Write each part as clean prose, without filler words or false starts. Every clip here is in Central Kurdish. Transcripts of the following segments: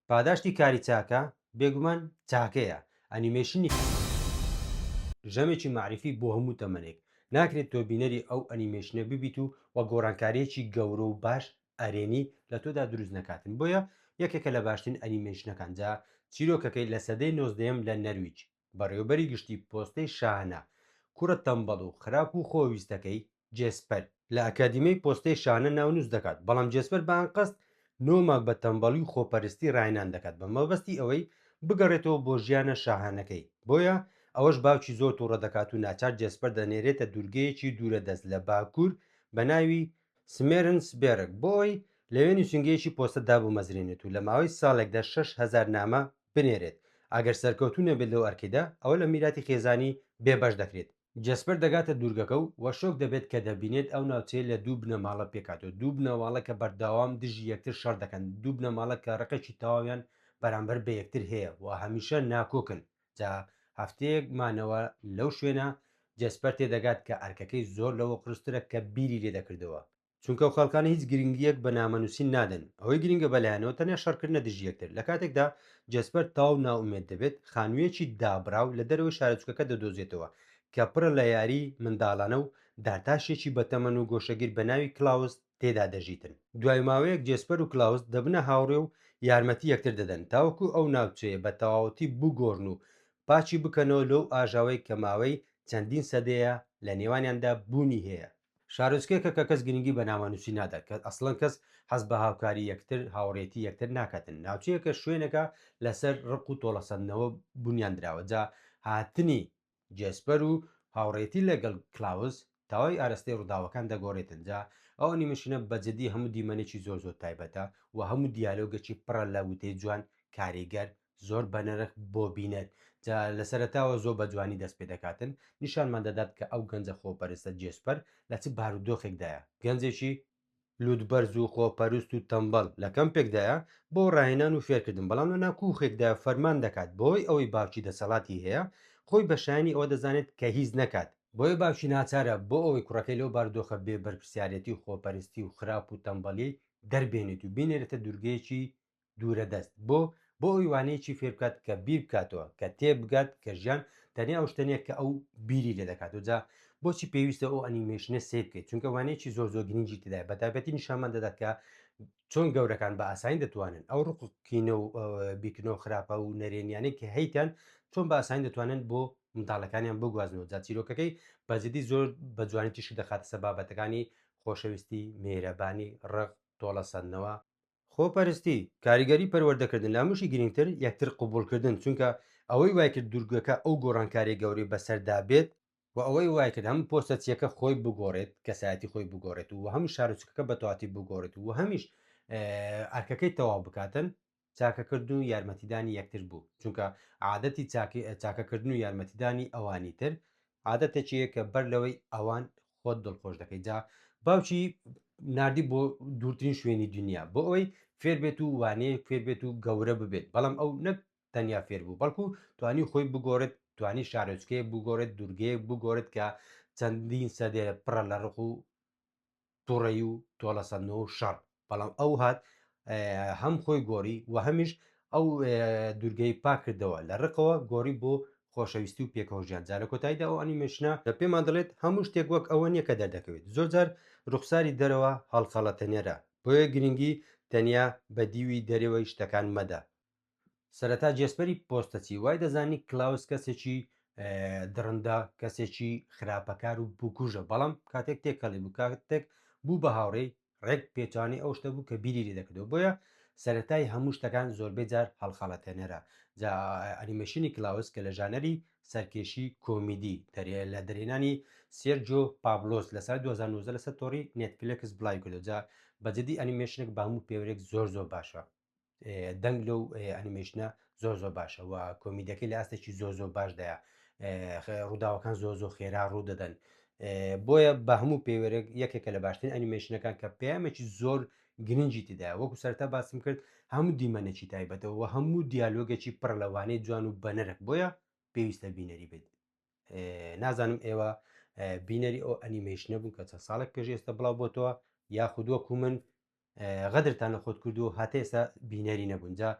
پاداشتی کاری چاکە بێگومان چاکەیە، ئەنیمەیشنی ژەمێکی مەعریفی بۆ هەموو تەمەنێک، ناکرێت تۆ بینەری ئەو ئەنیمەیشنە ببیت و وە گۆڕانکارییەکی گەورە و باش ئەرێنی لە تۆدا دروست نەکاتن بۆیە یەکێکە لە باشترین ئەنیمەیشنەکان جا چیرۆکەکەی لە سەدەی نۆزدەیەم لە نەرویج بەڕێوەبەری گشتی پۆستەی شاهانە کوڕە تەمبەڵ و خراپ و خۆویستەکەی جێسپەر لە ئەکادیمیای پۆستەی شاهانە ناونووس دەکات، بەڵام جێسپەر بە ئەنقەست نۆ مانگ بە تەمبەڵی و خۆپەرستی ڕاهێنان دەکات بە مەبەستی ئەوەی بگەڕێتەوە بۆ ژیانە شاهانەکەی، بۆیە ئەوەش باوکی زۆر توڕە دەکات و ناچار جێسپەر دەنێرێتە دوورگەیەکی دوورە دەست لە باکوور بە ناوی سمێرنسبێرگ بۆ ئەوەی لەوێ نووسینگەیەکی پۆستە دابمەزرێنێت و لە ماوەی ساڵێکدا 6000 نامە بنێرێت، ئەگەر سەرکەوتوو نەبێت لەو ئەرکەیدا ئەوە لە میراتی خێزانی بێبەش دەکرێت. جێسپەر دەگاتە دوورگەکە و وە شۆک دەبێت کە دەبینێت ئەو ناوچەیە لە دوو بنەماڵە پێکهاتووە، دوو بنەماڵە کە بەردەوام دژی یەکتر شەڕ دەکەن، دوو بنەماڵە کە ڕقێکی تەواویان بەرامبەر بە یەکتر هەیە و هەمیشە ناکۆکن. جا هەفتەیەک مانەوە لەو شوێنە، جێسپەر تێدەگات کە ئەرکەکەی زۆر لەوە قورسترە کە بیری لێدەکردەوە. چونکە ئەو خەڵکانە هیچ گرنگییەک بە نامەنووسین نادەن، ئەوەی گرنگە بەلایانەوە تەنیا شەڕکردنە دژی یەکتر، لە کاتێکدا جێسپەر تەواو نائومێد دەبێت، خانوویەکی دابڕاو لە دەرەوەی شارۆچکەکە دەدۆزێتەوە کە پڕە لە یاریی منداڵانە و دارتاشێکی بەتەمەن و گۆشەگیر بە ناوی کلاوس تێدا دەژیتن. دوای ماوەیەک جێسپەر و کلاوس دەبنە هاوڕێ و یارمەتی یەکتر دەدەن تاوەکو ئەو ناوچەیە بە تەواوەتی بگۆڕن و پاکی بکەنەوە لەو ئاژاوەی کە ماوەی چەندین سەدەیە لە نێوانیاندا بوونی هەیە. شارۆچکەیەکە کە کەس گرنگی بە نامەنووسی نادات، کە ئەسڵەن کەس حەز بە هاوکاری یەکتر، هاوڕێیەتی یەکتر ناکاتن. ناوچەیەکە شوێنێکە لەسەر ڕق و تۆڵەسەندنەوە بونیان دراوە. جا هاتنی جێسپەر و هاوڕێیەتی لەگەڵ کلاوس تەواوی ئارەستەی ڕووداوەکان دەگۆڕێتن. جا ئەو ئەنیمەیشنە بە جدی هەموو دیمەنێکی زۆر زۆر تایبەتە و هەموو دیالۆگێکی پڕە لە وتەی جوان، کاریگەر، زۆر بەنرخ بۆ بینەر جا لە سەرەتاوە زۆر بە جوانی دەست پێ دەکاتن نیشانمان دەدات کە ئەو گەنجە خۆپەرستە جێسپەر لە چ بارودۆخێکدایە گەنجێکی لوتبەرز و خۆپەرست و تەمبەڵ لە کەمپێکدایە بۆ ڕاهێنان و فێرکردن بەڵام لە ناکوخێکدا فەرمان دەکات بەهۆی ئەوەی باوکی دەسەڵاتی هەیە خۆی بە شایەنی ئەوە دەزانێت کە هیچ نەکات بۆیە باوکی ناچارە بۆ ئەوەی کوڕەکەی لەو بارودۆخە بێ بەرپرسیارێتی و خۆپەرستی و خراپ و تەمبەڵیەی دەربێنێت و بینێرێتە دوورگەیەکی دوورە دەست بۆ بۆ ئەوی وانەیەکی فێر بکات کە بیر بکاتەوە کە تێبگات کە ژیان تەنیا ئەو شتە نییە کە ئەو بیری لێ دەکاتەوە جا بۆچی پێویستە ئەو ئەنیمەیشنە سەیر بکەیت چونکە وانەیەکی زۆر زۆر گرنگی تێدایە بە تایبەتی نیشانمان دەدات کە چۆن گەورەکان بە ئاسانی دەتوانن ئەو ڕق و کینە و بیرکردنەوە خراپە و نەرێنیانەی کە هەیتان چۆن بە ئاسانی دەتوانن بۆ منداڵەکانیان بگوازنەوە جا چیرۆکەکەی بە جدی زۆر بە جوانی تیشک دەخاتە سەر بابەتەکانی خۆشەویستی میهرەبانی ڕق تۆڵەسەندنەوە خۆپەرستی، کاریگەری پەروەردەکردن، لە هەمووشی گرنگتر یەکتر قبوڵکردن، چونکە ئەوەی وایکرد دوورگەکە ئەو گۆڕانکاریە گەورەی بەسەردا بێت، وە ئەوەی وایکرد هەم پۆستەچیەکە خۆی بگۆڕێت، کەسایەتی خۆی بگۆڕێت و هەم شارۆچکەکە بەتەواتی بگۆڕێت و هەمیش ئەرکەکەی تەواو بکاتن، چاکەکردن و یارمەتیدانی یەکتر بوو، چونکە عادەتی چاکەکردن و یارمەتیدانی ئەوانی تر عادەتێکیە کە بەر لەوەی ئەوان خۆت دڵخۆش دەکەیت جا باوکی ناردی بۆ دوورترین شوێنی دنیا بۆ ئەوەی فێر بێت و وانەیەک فێر بێت و گەورە ببێت بەڵام ئەو نەک تەنیا فێر بوو بەڵکو توانی خۆی بگۆڕێت توانی شارۆچکەیەک بگۆڕێت دوورگەیەک بگۆڕێت کە چەندین سەدەیە پڕە لە ڕق و توڕەیی و تۆڵەسەندنەوە و شەڕ، بەڵام ئەو هات هەم خۆی گۆڕی و هەمیش ئەو دوورگەی پاک کردەوە لە ڕقەوە گۆڕی بۆ خۆشەویستی و پێکەوەژیان. جا لە کۆتاییدا ئەو ئەنیمەیشنە پێمان دەڵێت هەموو شتێک وەک ئەوە نییە کە دەردەکەوێت، زۆرجار ڕوخساری دەرەوە هەڵخەڵەتێنەرە، بۆیە گرنگی تەنیا بە دیوی دەرەوەی شتەکان مەدە. سەرەتا جێسپەری پۆستەچی وای دەزانی کلاوس کەسێکی دڕندە کەسێکی خراپەکار و بکوژە بەڵام کاتێک تێکەڵی بوو کاتێک بوو بە هاوڕێی ڕێک پێچوانی ئەو شتە بوو کە بیری لێ دەکردەوە بۆیە سەرەتای هەموو شتەکان زۆربەی جار هەڵخەڵەتێنەرە جا ئەنیمەیشنی کلاوس کە لە ژانەری سەرکێشی کۆمیدی دەرێ لە دەرهێنانی سێرجۆ پابلۆس لە ساڵی 2019 لەسەر تۆڕی نێتفلێکس بڵاوی کردەوە جا بەجدی ئەنیمەیشنێک بە هەموو پێوەرێک زۆر زۆر باشە دەنگ لەو ئەنیمەیشنە زۆر زۆر باشە و کۆمیدەکەی لە ئاستێکی زۆر زۆر باشدایە ڕووداوەکان زۆر زۆر خێرا ڕوو دەدەن بۆیە بە هەموو پێوەرێک یەکێکە لە باشترین ئەنیمەیشنەکان کە پەیامێکی زۆر گرنگی تێدایە وەکو سەرتا باسم کرد هەموو دیمەنێکی تایبەتەوە و هەموو دیالۆگێکی پڕ لەوانەیە جوان و بەنرخ بۆیە پێویستە بینەری بێت نازانم ئێوە بینەری ئەو ئەنیمەیشنە بوون کە چەند ساڵێک پێش ئێستا بڵاو بۆتەوە یاخود وەکو من. غەدرتان لە خۆت کردو هەتا ئێستا بینەری نەبوون. جا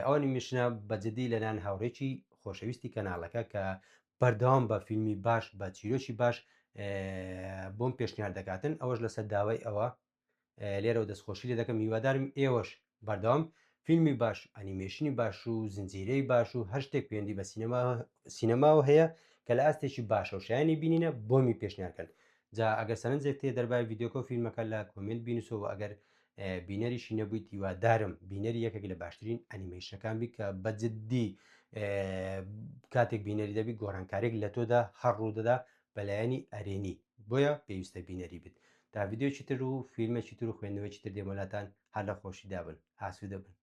ئەو ئەنیمەیشنە بە جدی لەلایەن هاوڕێکی خۆشەویستی کەناڵەکە کە بەردەوام بە فیلمی باش بە چیرۆکی باش بۆم پێشنیار دەکاتن، ئەوەش لەسەر داوای ئەوە لێرەوە دەستخۆشی لێ دەکەم. هیوادارم ئێوەش بەردەوام فیلمی باش، ئەنیمەیشنی باش و زنجیرەی باش و هەر شتێک پەیوەندی بە سینەماوە هەیە کە لە ئاستێکی باشە و شایانی بینینە بۆمی پێشنیار کەن. جا ئەگەر سەرنجێک تێ دەربای ڤیدیۆکە و فیلمەکە لە comment بینوسەوە، ئەگەر بینەریشی نەبوویت هیوادارم بینەری یەکێک لە باشترین ئەنیمەیشنەکان بی کە بە جدی کاتێک بینەری دەبی گۆڕانکارێک لە تۆدا هەر ڕوودەدا بەلایەنی ئەرێنی، بۆیە پێویستە بینەری بێت. تا ڤیدیۆکی تر و فیلمێکی تر و خوێندنەوەیەکی تر دێمەلاتان، هەر لە خۆشیدا بن، ئاسوودە بن.